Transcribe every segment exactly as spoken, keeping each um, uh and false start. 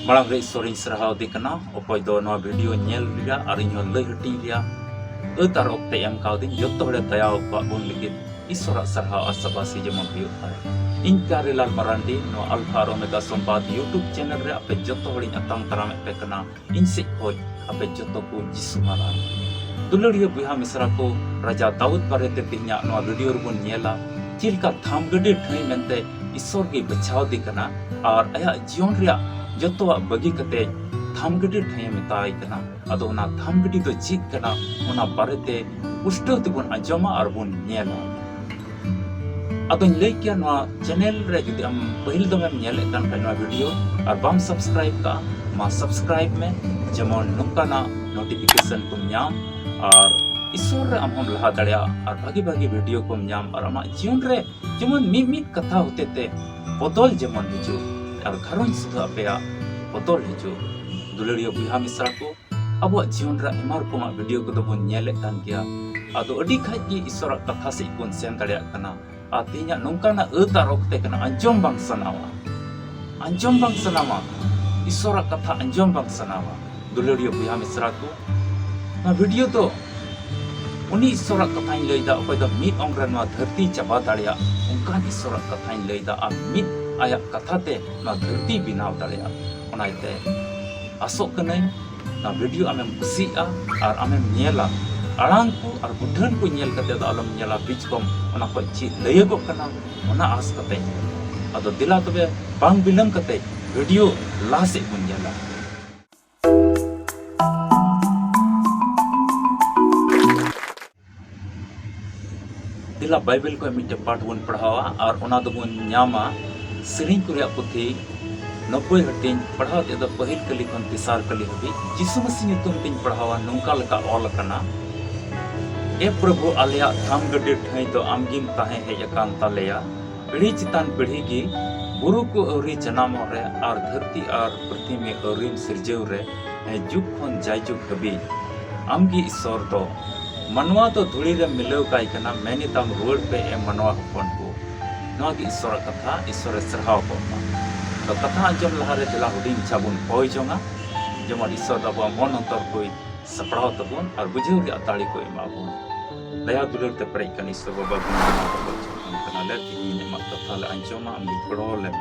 ᱢᱟᱲᱟᱝ ᱨᱮ ᱤᱥᱥᱚᱨᱤᱧ ᱥᱟᱨᱦᱟᱣ ᱫᱮ ᱠᱟᱱᱟ, ᱚᱠᱚᱭ ᱫᱚ ᱱᱚᱣᱟ ᱵᱷᱤᱰᱤᱭᱳ ᱧᱮᱞ ᱨᱮᱭᱟᱜ ᱟᱨ ᱤᱧᱦᱚᱸ ᱞᱟᱹᱭ ᱦᱟᱹᱴᱤᱧ ᱨᱮᱭᱟᱜ ᱟᱹᱛ ᱟᱨ ᱚᱠᱛᱮ ᱮᱢ ᱠᱟᱣᱫᱤᱧ᱾ ᱡᱚᱛᱚ ᱦᱚᱲᱮ ᱫᱟᱭᱟ ᱟᱠᱟᱫ ᱵᱚᱱ ᱞᱟᱹᱜᱤᱫ ᱤᱥᱥᱚᱨᱟᱜ ᱥᱟᱨᱦᱟᱣ ᱟᱨ ᱥᱟᱵᱟᱥᱤ ᱡᱮᱢᱚᱱ ᱦᱩᱭᱩᱜ ᱛᱟᱭ᱾ ᱤᱧ ᱠᱟᱨᱤᱞᱟᱞ ᱢᱟᱨᱟᱱᱰᱤ, ᱱᱚᱣᱟ ᱟᱞᱯᱷᱟ ᱟᱨ ᱳᱢᱮᱜᱟ ᱥᱚᱢᱵᱟᱫ YouTube ᱪᱮᱱᱮᱞ ᱨᱮ ᱟᱯᱮ ᱡᱚᱛᱚ ᱦᱚᱲᱤᱧ ᱟᱛᱟᱝ ᱫᱟᱨᱟᱢᱮᱫ ᱯᱮ ᱠᱟᱱᱟ᱾ ᱤᱧ ᱥᱮᱫ ᱠᱷᱚᱡ ᱟᱯᱮ ᱡᱚᱛᱚ ᱠᱚ ᱡᱤᱥᱩ ᱢᱟᱨᱟᱝ᱾ ᱫᱩᱞᱟᱹᱲᱤᱭᱟᱹ ᱵᱚᱭᱦᱟ ᱢᱤᱥᱨᱟ ᱠᱚ, ᱨᱟᱡᱟ ᱫᱟᱣᱩᱫ ᱵᱟᱨᱮᱛᱮ ᱛᱮᱦᱮᱧᱟᱜ ᱱᱚᱣᱟ ᱵᱷᱤᱰᱤᱭᱳ ᱨᱮᱵᱚᱱ ᱧᱮᱞᱟ, ᱪᱮᱫ ᱞᱮᱠᱟ ᱛᱷᱟᱢᱜᱟᱹᱰᱤ ᱴᱷᱟᱹᱭ ᱢᱮᱱᱛᱮ ᱤᱥᱥᱚᱨ ᱜᱮ ᱵᱟᱪᱷᱟᱣ ᱫᱮ ᱠᱟᱱᱟ ᱟᱨ ᱟᱭᱟᱜ ᱡᱤᱭᱚᱱ ᱨᱮᱭᱟᱜ ᱡᱚᱛᱚᱣᱟᱜ ᱵᱟᱹᱜᱤ ᱠᱟᱛᱮ ᱛᱷᱟᱢᱜᱟᱹᱰᱤ ᱴᱷᱟᱹᱭᱮ ᱢᱮᱛᱟᱭ ᱠᱟᱱᱟ᱾ ᱟᱫᱚ ᱚᱱᱟ ᱛᱷᱟᱢᱜᱟᱹᱰᱤ ᱫᱚ ᱪᱮᱫ ᱠᱟᱱᱟ, ᱚᱱᱟ ᱵᱟᱨᱮᱛᱮ ᱯᱩᱥᱴᱟᱹᱣ ᱛᱮᱵᱚᱱ ᱟᱸᱡᱚᱢᱟ ᱟᱨ ᱵᱚᱱ ᱧᱮᱞᱟ᱾ ᱟᱫᱚᱧ ᱞᱟᱹᱭ ᱠᱮᱭᱟ, ᱱᱚᱣᱟ ᱪᱮᱱᱮᱞ ᱨᱮ ᱡᱩᱫᱤ ᱟᱢ ᱯᱟᱹᱦᱤᱞ ᱫᱚᱢᱮᱢ ᱧᱮᱞᱮᱫ ᱠᱟᱱ ᱠᱷᱟᱡ ᱱᱚᱣᱟ ᱵᱷᱤᱰᱤᱭᱳ ᱟᱨ ᱵᱟᱢ ᱥᱟᱵᱥᱠᱨᱟᱭᱤᱵ ᱠᱟᱜᱼᱟ, ᱢᱟ ᱥᱟᱵᱥᱠᱨᱟᱭᱤᱵ ᱢᱮ, ᱡᱮᱢᱚᱱ ᱱᱚᱝᱠᱟᱱᱟᱜ ᱱᱳᱴᱤᱯᱷᱤᱠᱮᱥᱚᱱ ᱠᱚᱢ ᱧᱟᱢ᱾ ᱟᱨ ᱤᱥᱥᱚᱨ ᱨᱮ ᱟᱢ ᱦᱚᱸᱢ ᱞᱟᱦᱟ ᱫᱟᱲᱮᱭᱟᱜᱼᱟ ᱟᱨ ᱵᱷᱟᱜᱤ ᱵᱷᱟᱜᱤ ᱵᱷᱤᱰᱤᱭᱳ ᱠᱚᱢ ᱧᱟᱢ ᱟᱨ ᱟᱢᱟᱜ ᱡᱤᱭᱚᱱ ᱨᱮ ᱡᱮᱢᱚᱱ ᱢᱤᱫ ᱢᱤᱫ ᱠᱟᱛᱷᱟ ᱦᱚᱛᱮ ᱛᱮ ᱵᱚᱫᱚᱞ ᱡᱮᱢᱚᱱ ᱦᱤᱡᱩᱜ ᱟᱨ ᱜᱷᱟᱨᱚᱸᱡᱽ ᱥᱩᱫᱷᱟᱹ ᱟᱯᱮᱭᱟᱜ ᱵᱚᱫᱚᱞ ᱦᱤᱡᱩᱜ᱾ ᱫᱩᱞᱟᱹᱲᱤᱭᱟᱹ ᱵᱚᱭᱦᱟ ᱢᱤᱥᱨᱟ ᱠᱚ, ᱟᱵᱚᱣᱟᱜ ᱡᱤᱭᱚᱱ ᱨᱮ ᱟᱭᱢᱟ ᱨᱚᱠᱚᱢᱟᱜ ᱵᱷᱤᱰᱤᱭᱳ ᱠᱚᱫᱚ ᱵᱚᱱ ᱧᱮᱞᱮᱫ ᱠᱟᱱ ᱜᱮᱭᱟ᱾ ᱟᱫᱚ ᱟᱹᱰᱤ ᱠᱷᱟᱡ ᱜᱮ ᱤᱥᱥᱚᱨᱟᱜ ᱠᱟᱛᱷᱟ ᱥᱮᱫ ᱵᱚᱱ ᱥᱮᱱ ᱫᱟᱲᱮᱭᱟᱜ ᱠᱟᱱᱟ᱾ ᱟᱨ ᱛᱮᱦᱮᱧᱟᱜ ᱱᱚᱝᱠᱟᱱᱟᱜ ᱟᱹᱛ ᱟᱨ ᱚᱠᱛᱮ ᱠᱟᱱᱟ, ᱟᱸᱡᱚᱢ ᱵᱟᱝ ᱥᱟᱱᱟᱣᱟ, ᱟᱸᱡᱚᱢ ᱵᱟᱝ ᱥᱟᱱᱟᱣᱟ, ᱤᱥᱥᱚᱨᱟᱜ ᱠᱟᱛᱷᱟ ᱟᱸᱡᱚᱢ ᱵᱟᱝ ᱥᱟᱱᱟᱣᱟ᱾ ᱫᱩᱞᱟᱹᱲᱤᱭᱟᱹ ᱵᱚᱭᱦᱟ ᱢᱤᱥᱨᱟ ᱠᱚ, ᱱᱚᱣᱟ ᱵᱷᱤᱰᱤᱭᱳ ᱫᱚ ᱩᱱᱤ ᱤᱥᱥᱚᱨᱟᱜ ᱠᱟᱛᱷᱟᱧ ᱞᱟᱹᱭᱫᱟ, ᱚᱠᱚᱭ ᱫᱚ ᱢᱤᱫ ᱚᱝ ᱨᱮ ᱱᱚᱣᱟ ᱫᱷᱟᱹᱨᱛᱤ ᱪᱟᱵᱟ ᱫᱟᱲᱮᱭᱟᱜ, ᱚᱱᱠᱟᱱ ᱤᱥᱥᱚᱨᱟᱜ ᱠᱟᱛᱷᱟᱧ ᱞᱟᱹᱭᱫᱟ᱾ ᱟᱨ ᱢᱤᱫ ᱟᱭᱟᱜ ᱠᱟᱛᱷᱟ ᱛᱮ ᱱᱚᱣᱟ ᱫᱷᱟᱹᱨᱛᱤ ᱵᱮᱱᱟᱣ ᱫᱟᱲᱮᱭᱟᱜ᱾ ᱚᱱᱟ ᱤᱭᱟᱹᱛᱮ ᱟᱥᱚᱜ ᱠᱟᱹᱱᱟᱹᱧ ᱱᱚᱣᱟ ᱵᱷᱤᱰᱤᱭᱳ ᱟᱢᱮᱢ ᱠᱩᱥᱤᱭᱟᱜᱼᱟ ᱟᱨ ᱟᱢᱮᱢ ᱧᱮᱞᱟ᱾ ᱟᱲᱟᱝ ᱠᱚ ᱟᱨ ᱢᱩᱴᱷᱟᱹᱱ ᱠᱚ ᱧᱮᱞ ᱠᱟᱛᱮ ᱫᱚ ᱟᱞᱚᱢ ᱧᱮᱞᱟ ᱵᱤᱪᱠᱚᱢ ᱚᱱᱟ ᱠᱷᱚᱡ ᱪᱮᱫ ᱞᱟᱹᱭᱟᱹᱜᱚᱜ ᱠᱟᱱᱟ, ᱚᱱᱟ ᱟᱥ ᱠᱟᱛᱮ᱾ ᱟᱫᱚ ᱫᱮᱞᱟ ᱛᱚᱵᱮ ᱵᱟᱝ ᱵᱤᱞᱚᱢ ᱠᱟᱛᱮ ᱵᱷᱤᱰᱤᱭᱳ ᱞᱟᱦᱟ ᱥᱮᱫ ᱵᱚᱱ ᱧᱮᱞᱟ᱾ ᱫᱮᱞᱟ ᱵᱟᱭᱵᱮᱞ ᱠᱷᱚᱱ ᱢᱤᱫᱴᱮᱱ ᱯᱟᱴ ᱵᱚᱱ ᱯᱟᱲᱦᱟᱣᱟ ᱟᱨ ᱚᱱᱟ ᱫᱚᱵᱚᱱ ᱧᱟᱢᱟ ᱥᱮᱨᱮᱧ ᱠᱚ ᱨᱮᱭᱟᱜ ᱯᱩᱛᱷᱤ ᱱᱚᱵᱵᱳᱭ ᱦᱟᱹᱴᱤᱧ, ᱯᱟᱲᱦᱟᱣ ᱛᱮᱫ ᱫᱚ ᱯᱟᱹᱦᱤᱞ ᱠᱟᱹᱞᱤ ᱠᱷᱚᱱ ᱛᱮᱥᱟᱨ ᱠᱟᱹᱞᱤ ᱦᱟᱹᱵᱤᱡ᱾ ᱡᱤᱥᱩ ᱢᱟᱹᱥᱤ ᱧᱩᱛᱩᱢ ᱛᱤᱧ ᱯᱟᱲᱦᱟᱣᱟ, ᱱᱚᱝᱠᱟ ᱞᱮᱠᱟ ᱚᱞ ᱟᱠᱟᱱᱟ, ᱮ ᱯᱨᱚᱵᱷᱩ, ᱟᱞᱮᱭᱟᱜ ᱛᱷᱟᱢ ᱜᱟᱹᱰᱤ ᱴᱷᱟᱹᱭ ᱫᱚ ᱟᱢᱜᱮᱢ ᱛᱟᱦᱮᱸ ᱦᱮᱡ ᱟᱠᱟᱱ ᱛᱟᱞᱮᱭᱟ᱾ ᱯᱤᱲᱦᱤ ᱪᱮᱛᱟᱱ ᱯᱤᱲᱦᱤ ᱜᱮ, ᱵᱩᱨᱩ ᱠᱚ ᱟᱹᱣᱨᱤ ᱡᱟᱱᱟᱢᱚᱜ ᱨᱮ ᱟᱨ ᱫᱷᱟᱹᱨᱛᱤ ᱟᱨ ᱯᱨᱤᱛᱷᱤᱵᱤ ᱟᱹᱣᱨᱤᱢ ᱥᱤᱨᱡᱟᱹᱣ ᱨᱮ, ᱦᱮᱸ, ᱡᱩᱜᱽ ᱠᱷᱚᱱ ᱡᱟᱭᱡᱩᱜᱽ ᱦᱟᱹᱵᱤᱡ ᱟᱢᱜᱮ ᱤᱥᱥᱚᱨ ᱫᱚ᱾ ᱢᱟᱱᱣᱟ ᱫᱚ ᱫᱷᱩᱲᱤ ᱨᱮᱢ ᱢᱤᱞᱟᱹᱣ ᱠᱟᱭ ᱠᱟᱱᱟ, ᱢᱮᱱ ᱮᱫᱟᱢ, ᱨᱩᱣᱟᱹᱲ ᱯᱮ, ᱮ ᱢᱟᱱᱣᱟ ᱦᱚᱯᱚᱱ ᱠᱚ᱾ ᱱᱚᱣᱟ ᱜᱮ ᱤᱥᱥᱚᱨᱟᱜ ᱠᱟᱛᱷᱟ᱾ ᱤᱥᱥᱚᱨᱮ ᱥᱟᱨᱦᱟᱣ ᱠᱚᱜ ᱢᱟ᱾ ᱠᱟᱛᱷᱟ ᱟᱸᱡᱚᱢ ᱞᱟᱦᱟᱨᱮ ᱫᱮᱞᱟ ᱦᱩᱰᱤᱧ ᱢᱟᱪᱷᱟ ᱵᱚᱱ ᱠᱚᱭ ᱡᱚᱝᱟ, ᱡᱮᱢᱚᱱ ᱤᱥᱥᱚᱨ ᱫᱚ ᱟᱵᱚᱣᱟᱜ ᱢᱚᱱ ᱚᱱᱛᱚᱨ ᱠᱚᱭ ᱥᱟᱯᱲᱟᱣ ᱛᱟᱵᱚᱱ ᱟᱨ ᱵᱩᱡᱷᱟᱹᱣ ᱨᱮᱭᱟᱜ ᱫᱟᱲᱮ ᱠᱚ ᱮᱢᱟ ᱵᱚᱱ᱾ ᱫᱟᱭᱟ ᱫᱩᱞᱟᱹᱲ ᱛᱮ ᱯᱮᱨᱮᱡ ᱠᱟᱱ ᱤᱥᱥᱚᱨ ᱵᱟᱵᱟ, ᱵᱚᱱ ᱢᱟᱱᱟᱣ ᱵᱟᱛᱟᱣ ᱠᱟᱱ ᱠᱟᱱᱟ ᱞᱮ᱾ ᱛᱮᱦᱮᱧ ᱟᱢᱟᱜ ᱠᱟᱛᱷᱟ ᱞᱮ ᱟᱸᱡᱚᱢᱟ, ᱟᱢ ᱜᱮ ᱜᱚᱲᱚ ᱞᱮᱢ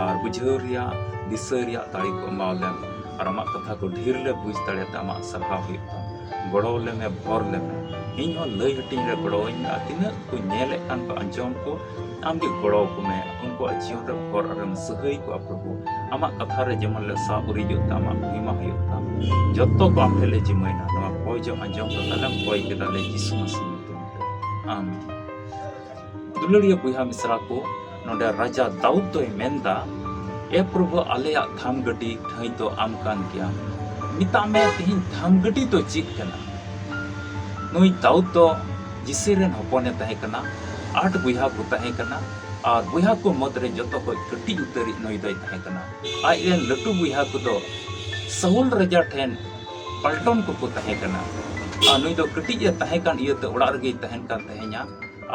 ᱟᱨ ᱵᱩᱡᱷᱟᱹᱣ ᱨᱮᱭᱟᱜ, ᱫᱤᱥᱟᱹ ᱨᱮᱭᱟᱜ ᱫᱟᱲᱮ ᱠᱚ ᱮᱢᱟᱣ ᱞᱮᱢ ᱟᱨ ᱟᱢᱟᱜ ᱠᱟᱛᱷᱟ ᱠᱚ ᱰᱷᱮᱨ ᱞᱮ ᱵᱩᱡᱽ ᱫᱟᱲᱮᱭᱟᱜ ᱛᱮ ᱟᱢᱟᱜ ᱥᱟᱨᱦᱟᱣ ᱦᱩᱭᱩᱜ ᱛᱟᱢᱟ᱾ ᱜᱚᱲᱚ ᱞᱮᱢᱮ, ᱵᱷᱚᱨ ᱞᱮᱢᱮ᱾ ᱤᱧ ᱦᱚᱸ ᱞᱟᱹᱭ ᱦᱟᱹᱴᱤᱧ ᱨᱮ ᱜᱚᱲᱚᱣᱟᱹᱧ ᱢᱮ ᱟᱨ ᱛᱤᱱᱟᱹᱜ ᱠᱚ ᱧᱮᱞᱮᱫ ᱠᱟᱱ ᱠᱚ, ᱟᱸᱡᱚᱢ ᱠᱚ, ᱟᱢ ᱜᱮ ᱜᱚᱲᱚ ᱟᱠᱚ ᱢᱮ᱾ ᱩᱱᱠᱩᱣᱟᱜ ᱡᱤᱭᱚᱱ ᱨᱮ ᱵᱷᱚᱨ ᱟᱨᱮᱢ ᱥᱟᱹᱦᱟᱹᱭ ᱠᱚᱣᱟ ᱯᱨᱚᱵᱷᱩ᱾ ᱟᱢᱟᱜ ᱠᱟᱛᱷᱟ ᱨᱮ ᱡᱮᱢᱚᱱ ᱞᱮ ᱥᱟᱵ ᱩᱨᱤᱡᱚᱜ ᱛᱟᱢᱟ, ᱢᱚᱦᱤᱢᱟ ᱦᱩᱭᱩᱜ ᱛᱟᱢ᱾ ᱡᱚᱛᱚ ᱠᱚ ᱟᱢ ᱴᱷᱮᱱ ᱞᱮ ᱡᱤᱢᱟᱹᱭᱱᱟ᱾ ᱱᱚᱣᱟ ᱠᱚᱭ ᱡᱚᱝ ᱟᱸᱡᱚᱢ ᱠᱟᱛᱮ ᱞᱮ ᱠᱚᱭ ᱠᱮᱫᱟ ᱞᱮ ᱡᱤᱥᱩ ᱢᱟᱹᱥᱤ ᱧᱩᱛᱩᱢ ᱛᱮ᱾ ᱟᱢᱮᱱ᱾ ᱫᱩᱞᱟᱹᱲᱤᱭᱟᱹ ᱵᱚᱭᱦᱟ ᱢᱤᱥᱨᱟ ᱠᱚ, ᱱᱚᱰᱮ ᱨᱟᱡᱟ ᱫᱟᱣᱩᱫ ᱫᱚᱭ ᱢᱮᱱᱫᱟ, "ᱮ ᱯᱨᱚᱵᱷᱩ, ᱟᱞᱮᱭᱟᱜ ᱫᱷᱟᱢᱜᱟᱹᱰᱤ ᱴᱷᱟᱹᱭ ᱫᱚ ᱟᱢ ᱠᱟᱱ ᱜᱮᱭᱟᱢ᱾ ᱢᱮᱛᱟᱜ ᱢᱮ, ᱛᱮᱦᱮᱧ ᱫᱷᱟᱢᱜᱟᱹᱰᱤ ᱫᱚ ᱪᱮᱫ ᱠᱟᱱᱟ?" ᱱᱩᱭ ᱫᱟᱣᱩᱫ ᱫᱚ ᱡᱤᱥᱮ ᱨᱮᱱ ᱦᱚᱯᱚᱱᱮ ᱛᱟᱦᱮᱸ ᱠᱟᱱᱟ᱾ ᱟᱴ ᱵᱚᱭᱦᱟ ᱠᱚ ᱛᱟᱦᱮᱸ ᱠᱟᱱᱟ ᱟᱨ ᱵᱚᱭᱦᱟ ᱠᱚ ᱢᱩᱫᱽᱨᱮ ᱡᱚᱛᱚ ᱠᱷᱚᱡ ᱠᱟᱹᱴᱤᱡ ᱩᱛᱟᱹᱨᱤᱡ ᱱᱩᱭ ᱫᱚᱭ ᱛᱟᱦᱮᱸ ᱠᱟᱱᱟ᱾ ᱟᱡ ᱨᱮᱱ ᱞᱟᱹᱴᱩ ᱵᱚᱭᱦᱟ ᱠᱚᱫᱚ ᱥᱟᱣᱩᱞ ᱨᱟᱡᱟ ᱴᱷᱮᱱ ᱯᱟᱞᱴᱚᱱ ᱠᱚᱠᱚ ᱛᱟᱦᱮᱸ ᱠᱟᱱᱟ᱾ ᱟᱨ ᱱᱩᱭ ᱫᱚ ᱠᱟᱹᱴᱤᱡ ᱮ ᱛᱟᱦᱮᱸ ᱠᱟᱱ ᱤᱭᱟᱹᱛᱮ ᱚᱲᱟᱜ ᱨᱮᱜᱮᱭ ᱛᱟᱦᱮᱱ ᱠᱟᱱ ᱛᱟᱦᱮᱸᱧᱟ᱾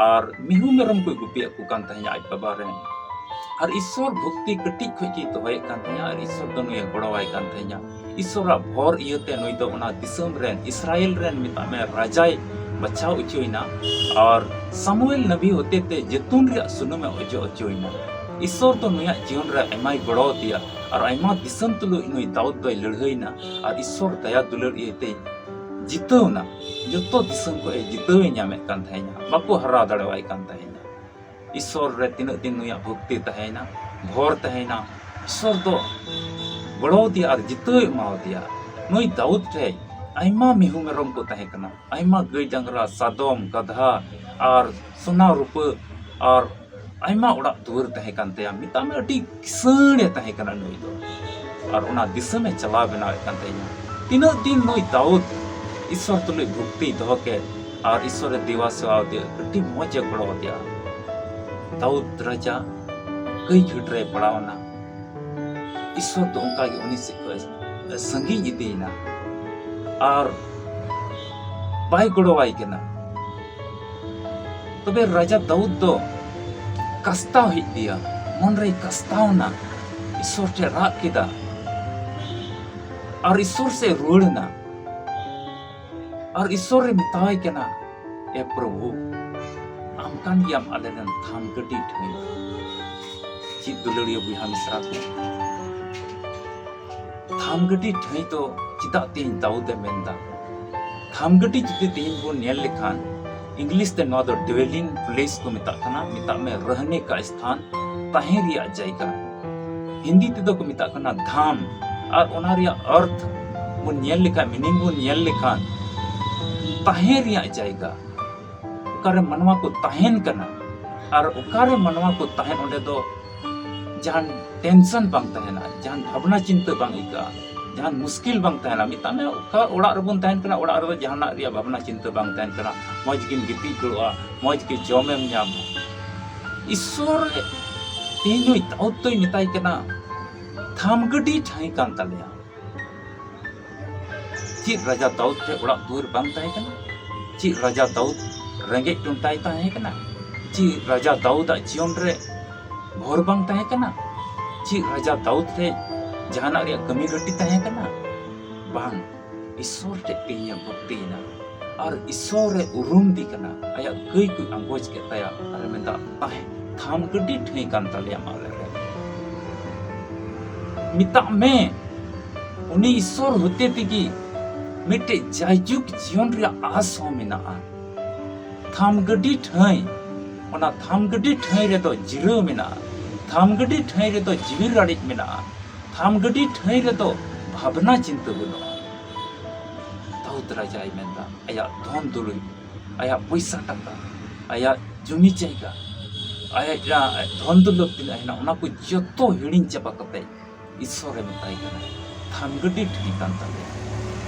ᱟᱨ ᱢᱤᱦᱩ ᱢᱮᱨᱚᱢ ᱠᱚᱭ ᱜᱩᱯᱤᱭᱮᱫ ᱠᱚ ᱠᱟᱱ ᱛᱟᱦᱮᱸᱧᱟ ᱟᱡ ᱵᱟᱵᱟ ᱨᱮᱱ᱾ ᱟᱨ ᱤᱥᱥᱚᱨ ᱵᱷᱚᱠᱛᱤ ᱠᱟᱹᱴᱤᱡ ᱠᱷᱚᱡ ᱜᱮᱭ ᱫᱚᱦᱚᱭᱮᱫ ᱠᱟᱱ ᱛᱟᱦᱮᱸᱧᱟ ᱟᱨ ᱤᱥᱥᱚᱨ ᱫᱚ ᱱᱩᱭᱮ ᱜᱚᱲᱚᱣᱟᱭ ᱠᱟᱱ ᱛᱟᱦᱮᱸᱧᱟ᱾ ᱤᱥᱥᱚᱨᱟᱜ ᱵᱷᱚᱨ ᱤᱭᱟᱹᱛᱮ ᱱᱩᱭ ᱫᱚ ᱚᱱᱟ ᱫᱤᱥᱚᱢ ᱨᱮᱱ, ᱤᱥᱨᱟᱭᱮᱞ ᱨᱮᱱ, ᱢᱮᱛᱟᱜ ᱢᱮ, ᱨᱟᱡᱟᱭ ᱵᱟᱪᱷᱟᱣ ᱦᱚᱪᱚᱭᱮᱱᱟ᱾ ᱟᱨ ᱥᱟᱢᱩᱭᱮᱞ ᱱᱟᱵᱤ ᱦᱚᱛᱮᱛᱮ ᱡᱮᱛᱩᱱ ᱨᱮᱭᱟᱜ ᱥᱩᱱᱩᱢᱮ ᱚᱡᱚᱜ ᱦᱚᱪᱚᱭᱮᱱᱟ᱾ ᱤᱥᱥᱚᱨ ᱫᱚ ᱱᱩᱭᱟᱜ ᱡᱤᱭᱚᱱ ᱨᱮ ᱟᱭᱢᱟᱭ ᱜᱚᱲᱚ ᱟᱫᱮᱭᱟ ᱟᱨ ᱟᱭᱢᱟ ᱫᱤᱥᱚᱢ ᱛᱩᱞᱩᱡ ᱱᱩᱭ ᱫᱟᱣᱩᱫ ᱫᱚᱭ ᱞᱟᱹᱲᱦᱟᱹᱭᱮᱱᱟ ᱟᱨ ᱤᱥᱥᱚᱨ ᱫᱟᱭᱟ ᱫᱩᱞᱟᱹᱲ ᱤᱭᱟᱹᱛᱮᱭ ᱡᱤᱛᱟᱹᱣ ᱮᱱᱟ᱾ ᱡᱚᱛᱚ ᱫᱤᱥᱚᱢ ᱠᱷᱚᱡ ᱮ ᱡᱤᱛᱟᱹᱣ ᱮ ᱧᱟᱢᱮᱫ ᱠᱟᱱ ᱛᱟᱦᱮᱸᱧᱟ, ᱵᱟᱠᱚ ᱦᱟᱨᱟᱣ ᱫᱟᱲᱮᱣᱟᱭ ᱠᱟᱱ ᱛᱟᱦᱮᱸᱧᱟ᱾ ᱤᱥᱥᱚᱨ ᱨᱮ ᱛᱤᱱᱟᱹᱜ ᱫᱤᱱ ᱱᱩᱭᱟᱜ ᱵᱷᱚᱠᱛᱤ ᱛᱟᱦᱮᱸᱭᱮᱱᱟ, ᱵᱷᱚᱨ ᱛᱟᱦᱮᱸᱭᱮᱱᱟ, ᱤᱥᱥᱚᱨ ᱫᱚ ᱜᱚᱲᱚ ᱟᱫᱮᱭᱟ ᱟᱨ ᱡᱤᱛᱟᱹᱣ ᱮ ᱮᱢᱟ ᱟᱫᱮᱭᱟ᱾ ᱱᱩᱭ ᱫᱟᱣᱩᱫ ᱴᱷᱮᱡ ᱟᱭᱢᱟ ᱢᱤᱦᱩ ᱢᱮᱨᱚᱢ ᱠᱚ ᱛᱟᱦᱮᱸ ᱠᱟᱱᱟ, ᱟᱭᱢᱟ ᱜᱟᱹᱭ ᱰᱟᱝᱨᱟ, ᱥᱟᱫᱚᱢ, ᱜᱟᱫᱷᱟ ᱟᱨ ᱥᱚᱱᱟ ᱨᱩᱯᱟᱹ ᱟᱨ ᱟᱭᱢᱟ ᱚᱲᱟᱜ ᱫᱩᱣᱟᱹᱨ ᱛᱟᱦᱮᱸ ᱠᱟᱱ ᱛᱟᱭᱟ᱾ ᱢᱮᱛᱟᱜ ᱢᱮ, ᱟᱹᱰᱤ ᱠᱤᱥᱟᱹᱬ ᱮ ᱛᱟᱦᱮᱸ ᱠᱟᱱᱟ ᱱᱩᱭ ᱫᱚ᱾ ᱟᱨ ᱚᱱᱟ ᱫᱤᱥᱚᱢ ᱮ ᱪᱟᱞᱟᱣ ᱵᱮᱱᱟᱣᱮᱫ ᱠᱟᱱ ᱛᱟᱦᱮᱸᱱᱟ᱾ ᱛᱤᱱᱟᱹᱜ ᱫᱤᱱ ᱱᱩᱭ ᱫᱟᱣᱩᱫ ᱤᱥᱥᱚᱨ ᱛᱩᱞᱩᱡ ᱵᱷᱚᱠᱛᱤᱭ ᱫᱚᱦᱚ ᱠᱮᱫ ᱟᱨ ᱤᱥᱥᱚᱨ ᱮ ᱫᱮᱵᱟ ᱥᱮᱵᱟ ᱟᱫᱮᱭᱟ, ᱟᱹᱰᱤ ᱢᱚᱡᱽ ᱮ ᱜᱚᱲᱚ ᱟᱫᱮᱭᱟ᱾ ᱫᱟᱣᱩᱫ ᱨᱟᱡᱟ ᱠᱟᱹᱭ ᱜᱷᱟᱹᱴ ᱨᱮᱭ ᱯᱟᱲᱟᱣ ᱮᱱᱟ᱾ ᱤᱥᱥᱚᱨ ᱫᱚ ᱚᱱᱠᱟ ᱜᱮ ᱩᱱᱤ ᱥᱮᱫ ᱠᱷᱚᱱ ᱮ ᱥᱟᱺᱜᱤᱧ ᱤᱫᱤᱭᱮᱱᱟ ᱟᱨ ᱵᱟᱭ ᱜᱚᱲᱚᱣᱟᱭ ᱠᱟᱱᱟ᱾ ᱛᱚᱵᱮ ᱨᱟᱡᱟ ᱫᱟᱣᱩᱫ ᱫᱚ ᱠᱟᱥᱛᱟᱣ ᱦᱮᱡ ᱟᱫᱮᱭᱟ, ᱢᱚᱱ ᱨᱮᱭ ᱠᱟᱥᱛᱟᱣ ᱮᱱᱟ᱾ ᱤᱥᱥᱚᱨ ᱴᱷᱮᱱ ᱨᱟᱜ ᱠᱮᱫᱟ ᱟᱨ ᱤᱥᱥᱚᱨ ᱥᱮᱫ ᱨᱩᱣᱟᱹᱲ ᱮᱱᱟ ᱟᱨ ᱤᱥᱥᱚᱨ ᱮ ᱢᱮᱛᱟᱣᱟᱭ ᱠᱟᱱᱟ, ᱮ ᱯᱨᱚᱵᱷᱩ, ᱟᱢ ᱠᱟᱱ ᱜᱮᱭᱟᱢ ᱟᱞᱮ ᱨᱮᱱ ᱛᱷᱟᱢ ᱜᱟᱹᱰᱤ ᱴᱷᱟᱹᱭ᱾ ᱪᱮᱫ ᱫᱩᱞᱟᱹᱲᱤᱭᱟᱹ ᱵᱚᱭᱦᱟ ᱢᱤᱥᱨᱟ ᱠᱚ, ᱛᱷᱟᱢ ᱜᱟᱹᱰᱤ ᱴᱷᱟᱹᱭ ᱫᱚ ᱪᱮᱫᱟᱜ ᱛᱮᱦᱮᱧ ᱫᱟᱣᱩᱫ ᱮ ᱢᱮᱱᱫᱟ? ᱛᱷᱟᱢ ᱜᱟᱹᱰᱤ ᱡᱩᱫᱤ ᱛᱮᱦᱮᱧ ᱵᱚᱱ ᱧᱮᱞ ᱞᱮᱠᱷᱟᱱ, ᱤᱝᱞᱤᱥ ᱛᱮ ᱱᱚᱣᱟ ᱫᱚ dwelling place ᱠᱚ ᱢᱮᱛᱟᱜ ᱠᱟᱱᱟ, ᱢᱮᱛᱟᱜ ᱢᱮ ᱨᱟᱦᱱᱮ ᱠᱟ ᱥᱛᱷᱟᱱ, ᱛᱟᱦᱮᱸ ᱨᱮᱭᱟᱜ ᱡᱟᱭᱜᱟ᱾ ᱦᱤᱱᱫᱤ ᱛᱮᱫᱚ ᱠᱚ ᱢᱮᱛᱟᱜ ᱠᱟᱱᱟ ᱫᱷᱟᱢ᱾ ᱟᱨ ᱚᱱᱟ ᱨᱮᱭᱟᱜ ᱚᱨᱛᱷ ᱵᱚᱱ ᱧᱮᱞ ᱞᱮᱠᱷᱟᱱ, meaning ᱵᱚᱱ ᱧᱮᱞ ᱞᱮᱠᱷᱟᱱ, ᱛᱟᱦᱮᱸ ᱨᱮᱭᱟᱜ ᱡᱟᱭᱜᱟ, ᱚᱠᱟᱨᱮ ᱢᱟᱱᱣᱟ ᱠᱚ ᱛᱟᱦᱮᱱ ᱠᱟᱱᱟ᱾ ᱟᱨ ᱚᱠᱟᱨᱮ ᱢᱟᱱᱣᱟ ᱠᱚ ᱛᱟᱦᱮᱱ, ᱚᱸᱰᱮ ᱫᱚ ᱡᱟᱦᱟᱱ tension ᱵᱟᱝ ᱛᱟᱦᱮᱱᱟ, ᱡᱟᱦᱟᱱ ᱵᱷᱟᱵᱽᱱᱟ ᱪᱤᱱᱛᱟᱹ ᱵᱟᱝ ᱟᱹᱭᱠᱟᱹᱜᱼᱟ, ᱡᱟᱦᱟᱱ ᱢᱩᱥᱠᱤᱞ ᱵᱟᱝ ᱛᱟᱦᱮᱱᱟ᱾ ᱢᱮᱛᱟᱜ ᱢᱮ, ᱚᱠᱟ ᱚᱲᱟᱜ ᱨᱮᱵᱚᱱ ᱛᱟᱦᱮᱱ ᱠᱟᱱᱟ, ᱚᱲᱟᱜ ᱨᱮᱫᱚ ᱡᱟᱦᱟᱱᱟᱜ ᱨᱮᱭᱟᱜ ᱵᱷᱟᱵᱽᱱᱟ ᱪᱤᱱᱛᱟᱹ ᱵᱟᱝ ᱛᱟᱦᱮᱱ ᱠᱟᱱᱟ, ᱢᱚᱡᱽ ᱜᱮᱢ ᱜᱤᱛᱤᱡ ᱫᱩᱲᱩᱵᱼᱟ, ᱢᱚᱡᱽ ᱜᱮ ᱡᱚᱢᱮᱢ ᱧᱟᱢᱟ᱾ ᱤᱥᱥᱚᱨ ᱛᱮᱦᱮᱧ ᱱᱩᱭ ᱫᱟᱣᱩᱫ ᱫᱚᱭ ᱢᱮᱛᱟᱭ ᱠᱟᱱᱟ, ᱛᱷᱟᱢ ᱜᱟᱹᱰᱤ ᱴᱷᱟᱹᱭ ᱠᱟᱱ ᱛᱟᱞᱮᱭᱟ᱾ ᱪᱮᱫ ᱨᱟᱡᱟ ᱫᱟᱣᱩᱫ ᱴᱷᱮᱱ ᱚᱲᱟᱜ ᱫᱩᱣᱟᱹᱨ ᱵᱟᱝ ᱛᱟᱦᱮᱸ ᱠᱟᱱᱟ? ᱪᱮᱫ ᱨᱟᱡᱟ ᱫᱟᱣᱩᱫ ᱨᱮᱸᱜᱮᱡ ᱴᱚᱱᱴᱟᱭ ᱛᱟᱦᱮᱸ ᱠᱟᱱᱟ? ᱪᱮᱫ ᱨᱟᱡᱟ ᱫᱟᱣᱩᱫᱟᱜ ᱡᱤᱭᱚᱱ ᱨᱮ ᱵᱷᱚᱨ ᱵᱟᱝ ᱛᱟᱦᱮᱸ ᱠᱟᱱᱟ? ᱪᱮᱫ ᱨᱟᱡᱟ ᱫᱟᱣᱩᱫ ᱴᱷᱮᱱ ᱡᱟᱦᱟᱱᱟᱜ ᱨᱮᱭᱟᱜ ᱠᱟᱹᱢᱤ ᱜᱷᱟᱹᱴᱛᱤ ᱛᱟᱦᱮᱸ ᱠᱟᱱᱟ? ᱵᱟᱝ, ᱤᱥᱥᱚᱨ ᱴᱷᱮᱱ ᱛᱮᱦᱮᱧ ᱮ ᱵᱷᱚᱠᱛᱤᱭᱮᱱᱟ ᱟᱨ ᱤᱥᱥᱚᱨ ᱮ ᱩᱨᱩᱢ ᱫᱤ ᱠᱟᱱᱟ, ᱟᱭᱟᱜ ᱠᱟᱹᱭ ᱠᱚᱭ ᱟᱸᱜᱚᱪ ᱠᱮᱫ ᱛᱟᱭᱟ ᱟᱨ ᱮ ᱢᱮᱱᱫᱟ, ᱛᱟᱦᱮᱸ ᱛᱷᱟᱢ ᱜᱟᱹᱰᱤ ᱴᱷᱟᱹᱭ ᱠᱟᱱ ᱛᱟᱞᱮᱭᱟ ᱟᱞᱮ ᱨᱮ᱾ ᱢᱮᱛᱟᱜ ᱢᱮ, ᱩᱱᱤ ᱤᱥᱥᱚᱨ ᱦᱚᱛᱮ ᱛᱮᱜᱮ ᱢᱤᱫᱴᱮᱡ ᱡᱟᱭᱡᱩᱜᱽ ᱡᱤᱭᱚᱱ ᱨᱮᱭᱟᱜ ᱟᱥ ᱦᱚᱸ ᱢᱮᱱᱟᱜᱼᱟ᱾ ᱛᱷᱟᱢ ᱜᱟᱹᱰᱤ ᱴᱷᱟᱹᱭ, ᱚᱱᱟ ᱛᱷᱟᱢ ᱜᱟᱹᱰᱤ ᱴᱷᱟᱹᱭ ᱨᱮᱫᱚ ᱡᱤᱨᱟᱹᱣ ᱢᱮᱱᱟᱜᱼᱟ᱾ ᱛᱷᱟᱢ ᱜᱟᱹᱰᱤ ᱴᱷᱟᱹᱭ ᱨᱮᱫᱚ ᱡᱤᱣᱤ ᱨᱟᱲᱮᱡ ᱢᱮᱱᱟᱜᱼᱟ᱾ ᱛᱷᱟᱢ ᱜᱟᱹᱰᱤ ᱴᱷᱟᱹᱭ ᱨᱮᱫᱚ ᱵᱷᱟᱵᱽᱱᱟ ᱪᱤᱱᱛᱟᱹ ᱵᱟᱹᱱᱩᱜᱼᱟ᱾ ᱫᱟᱣᱩᱫ ᱨᱟᱡᱟᱭ ᱢᱮᱱᱫᱟ, ᱟᱭᱟᱜ ᱫᱷᱚᱱ ᱫᱩᱨᱤᱵ, ᱟᱭᱟᱜ ᱯᱚᱭᱥᱟ ᱴᱟᱠᱟ, ᱟᱭᱟᱜ ᱡᱩᱢᱤ ᱡᱟᱭᱜᱟ, ᱟᱭᱟᱜ ᱡᱟᱦᱟᱸ ᱫᱷᱚᱱ ᱫᱚᱞᱚᱛ ᱛᱤᱱᱟᱹᱜ ᱦᱮᱱᱟᱜ, ᱚᱱᱟ ᱠᱚ ᱡᱚᱛᱚ ᱦᱤᱲᱤᱧ ᱪᱟᱵᱟ ᱠᱟᱛᱮ ᱤᱥᱥᱚᱨᱮ ᱢᱮᱛᱟᱭ ᱠᱟᱱᱟ, ᱛᱷᱟᱢ ᱜᱟᱹᱰᱤ ᱴᱷᱟᱹᱭ ᱠᱟᱱ ᱛᱟᱞᱮᱭᱟ᱾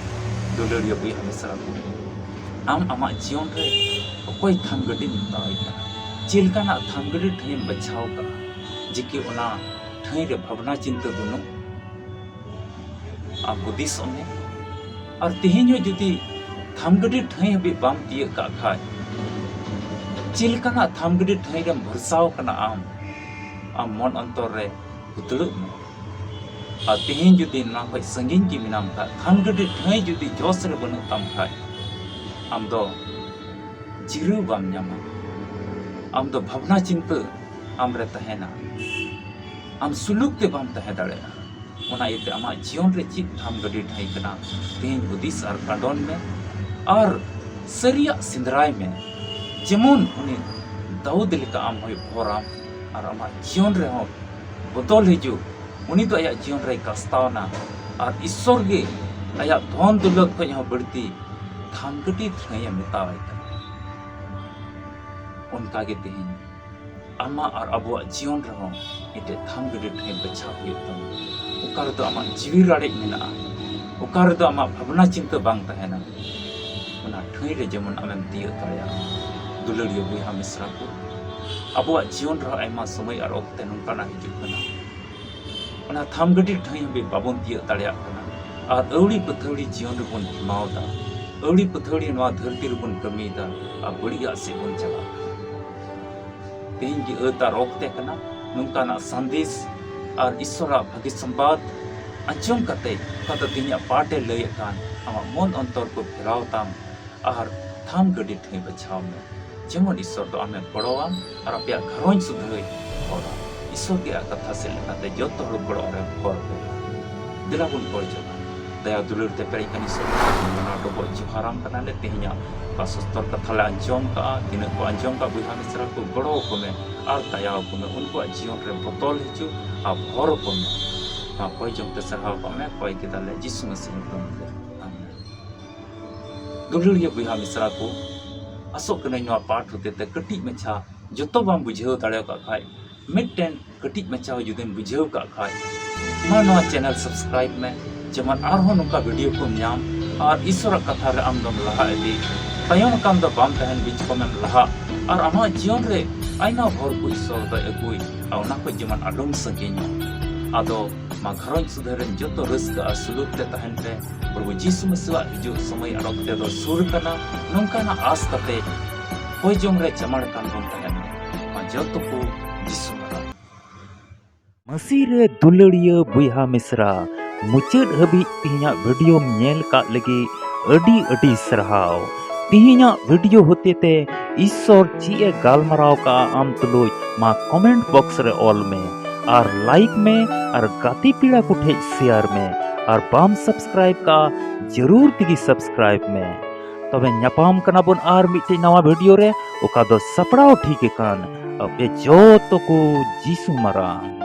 ᱫᱩᱞᱟᱹᱲᱤᱭᱟᱹ ᱵᱚᱭᱦᱟ ᱢᱤᱥᱨᱟ ᱠᱚ, ᱟᱢ ᱟᱢᱟᱜ ᱡᱤᱭᱚᱱ ᱨᱮ ᱚᱠᱚᱭ ᱛᱷᱟᱢ ᱜᱟᱹᱰᱤᱢ ᱢᱮᱛᱟᱣᱟᱭ ᱠᱟᱱᱟ? ᱪᱮᱫ ᱞᱮᱠᱟᱱᱟᱜ ᱛᱷᱟᱢ ᱜᱟᱹᱰᱤ ᱴᱷᱟᱹᱭᱮᱢ ᱵᱟᱪᱷᱟᱣ ᱠᱟᱜᱼᱟ, ᱡᱮ ᱠᱤ ᱚᱱᱟ ᱴᱷᱟᱹᱭ ᱨᱮ ᱵᱷᱟᱵᱽᱱᱟ ᱪᱤᱱᱛᱟᱹ ᱵᱟᱹᱱᱩᱜ? ᱟᱢ ᱦᱩᱫᱤᱥᱚᱜ ᱢᱮ᱾ ᱟᱨ ᱛᱮᱦᱮᱧ ᱦᱚᱸ ᱡᱩᱫᱤ ᱛᱷᱟᱢ ᱜᱟᱹᱰᱤ ᱴᱷᱟᱹᱭ ᱦᱟᱹᱵᱤᱡ ᱵᱟᱢ ᱛᱤᱭᱟᱹᱜ ᱠᱟᱜ ᱠᱷᱟᱡ, ᱪᱮᱫ ᱞᱮᱠᱟᱱᱟᱜ ᱛᱷᱟᱢ ᱜᱟᱹᱰᱤ ᱴᱷᱟᱹᱭ ᱨᱮᱢ ᱵᱷᱚᱨᱥᱟᱣ ᱠᱟᱱᱟ ᱟᱢ? ᱟᱢ ᱢᱚᱱ ᱚᱱᱛᱚᱨ ᱨᱮ ᱯᱩᱛᱲᱟᱹᱜ ᱢᱮ᱾ ᱟᱨ ᱛᱮᱦᱮᱧ ᱡᱩᱫᱤ ᱱᱚᱣᱟ ᱠᱷᱚᱱ ᱥᱟᱺᱜᱤᱧ ᱜᱮ ᱢᱮᱱᱟᱢ ᱠᱷᱟᱡ, ᱫᱷᱟᱢᱜᱟᱹᱰᱤ ᱴᱷᱟᱹᱭ ᱡᱩᱫᱤ ᱡᱚᱥ ᱨᱮ ᱵᱟᱹᱱᱩᱜ ᱛᱟᱢ ᱠᱷᱟᱡ, ᱟᱢ ᱫᱚ ᱡᱤᱨᱟᱹᱣ ᱵᱟᱢ ᱧᱟᱢᱟ᱾ ᱟᱢ ᱫᱚ ᱵᱷᱟᱵᱽᱱᱟ ᱪᱤᱱᱛᱟᱹ ᱟᱢ ᱨᱮ ᱛᱟᱦᱮᱱᱟ᱾ ᱟᱢ ᱥᱩᱞᱩᱠ ᱛᱮ ᱵᱟᱢ ᱛᱟᱦᱮᱸ ᱫᱟᱲᱮᱭᱟᱜᱼᱟ᱾ ᱚᱱᱟ ᱤᱭᱟᱹᱛᱮ ᱟᱢᱟᱜ ᱡᱤᱭᱚᱱ ᱨᱮ ᱪᱮᱫ ᱫᱷᱟᱢᱜᱟᱹᱰᱤ ᱴᱷᱟᱹᱭ ᱠᱟᱱᱟ, ᱛᱮᱦᱮᱧ ᱦᱩᱫᱤᱥ ᱟᱨ ᱠᱟᱸᱰᱚᱱ ᱢᱮ ᱟᱨ ᱥᱟᱹᱨᱤᱭᱟᱜ ᱥᱮᱸᱫᱽᱨᱟᱭ ᱢᱮ᱾ ᱡᱮᱢᱚᱱ ᱩᱱᱤ ᱫᱟᱣᱩᱫ ᱞᱮᱠᱟ ᱟᱢ ᱦᱚᱸᱭ ᱵᱷᱚᱨᱟᱢ ᱟᱨ ᱟᱢᱟᱜ ᱡᱤᱭᱚᱱ ᱨᱮᱦᱚᱸ ᱵᱚᱫᱚᱞ ᱦᱤᱡᱩᱜ᱾ ᱩᱱᱤ ᱫᱚ ᱟᱭᱟᱜ ᱡᱤᱭᱚᱱ ᱨᱮᱭ ᱠᱟᱥᱛᱟᱣᱱᱟ ᱟᱨ ᱤᱥᱥᱚᱨ ᱜᱮ ᱟᱭᱟᱜ ᱫᱷᱚᱱ ᱫᱩᱞᱟᱹᱛ ᱠᱷᱚᱱ ᱦᱚᱸ ᱵᱟᱹᱲᱛᱤ ᱫᱷᱟᱢᱜᱟᱹᱰᱤ ᱴᱷᱟᱹᱭ ᱮ ᱢᱮᱛᱟᱣᱟᱭ ᱠᱟᱱᱟ᱾ ᱚᱱᱠᱟ ᱜᱮ ᱛᱮᱦᱮᱧ ᱟᱢᱟᱜ ᱟᱨ ᱟᱵᱚᱣᱟᱜ ᱡᱤᱭᱚᱱ ᱨᱮᱦᱚᱸ ᱢᱤᱫᱴᱮᱡ ᱫᱷᱟᱢᱜᱟᱹᱰᱤ ᱴᱷᱟᱹᱭ ᱵᱟᱪᱷᱟᱣ ᱦᱩᱭᱩᱜ ᱛᱟᱢᱟ᱾ ᱚᱠᱟ ᱨᱮᱫᱚ ᱟᱢᱟᱜ ᱡᱤᱣᱤ ᱨᱟᱲᱮᱡ ᱢᱮᱱᱟᱜᱼᱟ, ᱚᱠᱟ ᱨᱮᱫᱚ ᱟᱢᱟᱜ ᱵᱷᱟᱵᱽᱱᱟ ᱪᱤᱱᱛᱟᱹ ᱵᱟᱝ ᱛᱟᱦᱮᱱᱟ, ᱚᱱᱟ ᱴᱷᱟᱹᱭ ᱨᱮ ᱡᱮᱢᱚᱱ ᱟᱢᱮᱢ ᱛᱤᱭᱟᱹᱜ ᱫᱟᱲᱮᱭᱟᱜᱼᱟ᱾ ᱫᱩᱞᱟᱹᱲᱤᱭᱟᱹ ᱵᱚᱭᱦᱟ ᱢᱤᱥᱨᱟ ᱠᱚ, ᱟᱵᱚᱣᱟᱜ ᱡᱤᱭᱚᱱ ᱨᱮᱦᱚᱸ ᱟᱭᱢᱟ ᱥᱚᱢᱚᱭ ᱟᱨ ᱚᱠᱛᱮ ᱱᱚᱝᱠᱟᱱᱟᱜ ᱦᱤᱡᱩᱜ ᱠᱟᱱᱟ, ᱚᱱᱟ ᱫᱷᱟᱢᱜᱟᱹᱰᱤ ᱴᱷᱟᱹᱭ ᱦᱟᱹᱵᱤᱡ ᱵᱟᱵᱚᱱ ᱛᱤᱭᱟᱹᱜ ᱫᱟᱲᱮᱭᱟᱜ ᱠᱟᱱᱟ᱾ ᱟᱨ ᱟᱹᱣᱲᱤ ᱯᱟᱹᱛᱷᱟᱹᱣᱲᱤ ᱡᱤᱭᱚᱱ ᱨᱮᱵᱚᱱ ᱠᱷᱮᱢᱟᱣ ᱮᱫᱟ, ᱟᱹᱣᱲᱤ ᱯᱟᱹᱛᱷᱟᱹᱣᱲᱤ ᱱᱚᱣᱟ ᱫᱷᱟᱹᱨᱛᱤ ᱨᱮᱵᱚᱱ ᱠᱟᱹᱢᱤᱭᱮᱫᱟ ᱟᱨ ᱵᱟᱹᱲᱤᱡᱟᱜ ᱥᱮᱫ ᱵᱚᱱ ᱪᱟᱞᱟᱜ ᱠᱟᱱᱟ᱾ ᱛᱮᱦᱮᱧ ᱜᱮ ᱟᱹᱛ ᱟᱨ ᱚᱠᱛᱮ ᱠᱟᱱᱟ᱾ ᱱᱚᱝᱠᱟᱱᱟᱜ ᱥᱟᱸᱫᱮᱥ ᱟᱨ ᱤᱥᱥᱚᱨᱟᱜ ᱵᱷᱟᱹᱜᱤ ᱥᱚᱢᱵᱟᱫ ᱟᱸᱡᱚᱢ ᱠᱟᱛᱮ, ᱚᱠᱟ ᱫᱚ ᱛᱮᱦᱮᱧᱟᱜ ᱯᱟᱴᱷ ᱮ ᱞᱟᱹᱭᱮᱫ ᱠᱟᱱ, ᱟᱢᱟᱜ ᱢᱚᱱ ᱚᱱᱛᱚᱨ ᱠᱚ ᱯᱷᱮᱨᱟᱣ ᱛᱟᱢ ᱟᱨ ᱫᱷᱟᱢᱜᱟᱹᱰᱤ ᱴᱷᱟᱹᱭ ᱵᱟᱪᱷᱟᱣ ᱢᱮ᱾ ᱡᱮᱢᱚᱱ ᱤᱥᱥᱚᱨ ᱫᱚ ᱟᱢᱮ ᱜᱚᱲᱚᱣᱟᱢ ᱟᱨ ᱟᱯᱮᱭᱟᱜ ᱜᱷᱟᱨᱚᱸᱡᱽ ᱥᱩᱫᱷᱟᱹᱭ ᱦᱚᱲᱟ᱾ ᱤᱥᱥᱚᱨ ᱜᱮ ᱟᱭᱟᱜ ᱠᱟᱛᱷᱟ ᱥᱮᱫ ᱞᱮᱠᱟᱛᱮ ᱡᱚᱛᱚ ᱦᱚᱲ ᱜᱚᱲᱚ ᱨᱮ ᱜᱚᱲ ᱯᱮ᱾ ᱫᱮᱞᱟ ᱵᱚᱱ ᱜᱚᱲ ᱡᱚᱝᱟ᱾ ᱫᱟᱭᱟ ᱫᱩᱞᱟᱹᱲ ᱛᱮ ᱯᱮᱨᱮᱡ ᱠᱟᱱ ᱤᱥᱥᱚᱨ, ᱢᱟᱱᱟᱣ ᱰᱚᱵᱚᱜ ᱡᱚᱦᱟᱨᱟᱢ ᱠᱟᱱᱟᱞᱮ᱾ ᱛᱮᱦᱮᱧᱟᱜ ᱚᱠᱟ ᱥᱚᱥᱛᱚᱨ ᱠᱟᱛᱷᱟ ᱞᱮ ᱟᱸᱡᱚᱢ ᱠᱟᱜᱼᱟ, ᱛᱤᱱᱟᱹᱜ ᱠᱚ ᱟᱸᱡᱚᱢ ᱠᱟᱜ ᱵᱚᱭᱦᱟ ᱢᱤᱥᱨᱟ ᱠᱚ, ᱜᱚᱲᱚ ᱟᱠᱚ ᱢᱮ ᱟᱨ ᱫᱟᱭᱟ ᱟᱠᱚ ᱢᱮ᱾ ᱩᱱᱠᱩᱣᱟᱜ ᱡᱤᱭᱚᱱ ᱨᱮ ᱵᱚᱫᱚᱞ ᱦᱤᱡᱩᱜ ᱟᱨ ᱵᱷᱚᱨ ᱟᱠᱚ ᱢᱮ᱾ ᱱᱚᱣᱟ ᱠᱚᱭ ᱡᱚᱝ ᱛᱮ ᱥᱟᱨᱦᱟᱣ ᱠᱟᱜ ᱢᱮ, ᱠᱚᱭ ᱠᱮᱫᱟᱞᱮ ᱡᱤᱥᱩ ᱢᱟᱹᱥᱤ ᱧᱩᱛᱩᱢ ᱛᱮ᱾ ᱟᱢᱮᱱ᱾ ᱫᱩᱞᱟᱹᱲᱤᱭᱟᱹ ᱵᱚᱭᱦᱟ ᱢᱤᱥᱨᱟ ᱠᱚ, ᱟᱥᱚᱜ ᱠᱟᱹᱱᱟᱹᱧ ᱱᱚᱣᱟ ᱯᱟᱴᱷ ᱦᱚᱛᱮᱛᱮ ᱠᱟᱹᱴᱤᱡ ᱢᱟᱪᱷᱟ ᱡᱚᱛᱚ ᱵᱟᱢ ᱵᱩᱡᱷᱟᱹᱣ ᱫᱟᱲᱮ ᱟᱠᱟᱫ ᱠᱷᱟᱡ, ᱢᱤᱫᱴᱮᱱ ᱠᱟᱹᱴᱤᱡ ᱢᱟᱪᱷᱟ ᱦᱚᱸ ᱡᱩᱫᱤᱢ ᱵᱩᱡᱷᱟᱹᱣ ᱠᱟᱜ ᱠᱷᱟᱡ, ᱢᱟ ᱱᱚᱣᱟ channel subscribe ᱢᱮ, ᱡᱮᱢᱚᱱ ᱟᱨᱦᱚᱸ ᱱᱚᱝᱠᱟ video ᱠᱚᱢ ᱧᱟᱢ ᱟᱨ ᱤᱥᱚᱨᱟᱜ ᱠᱟᱛᱷᱟ ᱨᱮ ᱟᱢ ᱫᱚᱢ ᱞᱟᱦᱟ ᱤᱫᱤ᱾ ᱛᱟᱭᱚᱢ ᱟᱠᱟᱱ ᱫᱚ ᱵᱟᱢ ᱛᱟᱦᱮᱱ, ᱵᱤᱪᱠᱚᱢ ᱮᱢ ᱞᱟᱦᱟᱜ ᱟᱨ ᱟᱢᱟᱜ ᱡᱤᱭᱚᱱ ᱨᱮ ᱟᱭᱢᱟ ᱵᱷᱚᱨ ᱠᱚ ᱤᱥᱚᱨ ᱫᱚᱭ ᱟᱹᱜᱩᱭ ᱟᱨ ᱚᱱᱟ ᱠᱷᱚᱡ ᱡᱮᱢᱚᱱ ᱟᱞᱚᱢ ᱥᱟᱺᱜᱤᱧᱚᱜ᱾ ᱟᱫᱚ ᱢᱟ ᱜᱷᱟᱨᱚᱸᱡᱽ ᱥᱩᱫᱷᱟᱹᱨ ᱨᱮᱱ ᱡᱚᱛᱚ ᱨᱟᱹᱥᱠᱟᱹ ᱟᱨ ᱥᱩᱞᱩᱠ ᱛᱮ ᱛᱟᱦᱮᱱ ᱯᱮ᱾ ᱯᱨᱚᱵᱷᱩ ᱡᱤᱥᱩ ᱢᱟᱹᱥᱤᱣᱟᱜ ᱦᱤᱡᱩᱜ ᱥᱚᱢᱚᱭ ᱟᱨ ᱚᱠᱛᱮ ᱫᱚ ᱥᱩᱨ ᱠᱟᱱᱟ, ᱱᱚᱝᱠᱟᱱᱟᱜ ᱟᱥ ᱠᱟᱛᱮ ᱦᱚᱭ ᱡᱚᱝ ᱨᱮ ᱪᱟᱢᱟᱲ ᱠᱟᱱ ᱵᱚᱱ ᱛᱟᱦᱮᱱᱟ᱾ ᱢᱟ ᱡᱚᱛᱚ ᱠᱚ ᱡᱤᱥᱩ ᱢᱟᱨᱟᱝ᱾ ᱢᱟᱹᱥᱤ ᱨᱮ ᱫᱩᱞᱟᱹᱲᱤᱭᱟᱹ ᱵᱚᱭᱦᱟ ᱢᱤᱥᱨᱟ, ᱢᱩᱪᱟᱹᱫ ᱦᱟᱹᱵᱤᱡ ᱛᱤᱦᱤᱧᱟᱜ ᱵᱷᱤᱰᱤᱭᱳᱢ ᱧᱮᱞ ᱠᱟᱜ ᱞᱟᱹᱜᱤᱫ ᱟᱹᱰᱤ ᱟᱹᱰᱤ ᱥᱟᱨᱦᱟᱣ᱾ ᱛᱤᱦᱤᱧᱟᱜ ᱵᱷᱤᱰᱤᱭᱳ ᱦᱚᱛᱮᱛᱮ ᱤᱥᱥᱚᱨ ᱪᱮᱫ ᱮ ᱜᱟᱞᱢᱟᱨᱟᱣ ᱠᱟᱜᱼᱟ ᱟᱢ ᱛᱩᱞᱩᱡ, ᱢᱟ ᱠᱚᱢᱮᱱᱴ ᱵᱚᱠᱥ ᱨᱮ ᱚᱞ ᱢᱮ ᱟᱨ ᱞᱟᱭᱤᱠ ᱢᱮ ᱟᱨ ᱜᱟᱛᱮ ᱯᱮᱲᱟ ᱠᱚ ᱴᱷᱮᱡ ᱥᱮᱭᱟᱨ ᱢᱮ ᱟᱨ ᱵᱟᱢ ᱥᱟᱵᱥᱠᱨᱟᱭᱤᱵ ᱠᱟᱜᱼᱟ, ᱡᱟᱹᱨᱩᱲ ᱛᱮᱜᱮ ᱥᱟᱵᱥᱠᱨᱟᱭᱤᱵ ᱢᱮ᱾ ᱛᱚᱵᱮ ᱧᱟᱯᱟᱢ ᱠᱟᱱᱟ ᱵᱚᱱ ᱟᱨ ᱢᱤᱫᱴᱮᱡ ᱱᱟᱣᱟ ᱵᱷᱤᱰᱤᱭᱳ ᱨᱮ, ᱚᱠᱟ ᱫᱚ ᱥᱟᱯᱲᱟᱣ ᱴᱷᱤᱠ ᱟᱠᱟᱱ ᱟᱯᱮ ᱡᱚᱛᱚ ᱠᱚ ᱡᱤᱥᱩ ᱢᱟᱨᱟᱝ᱾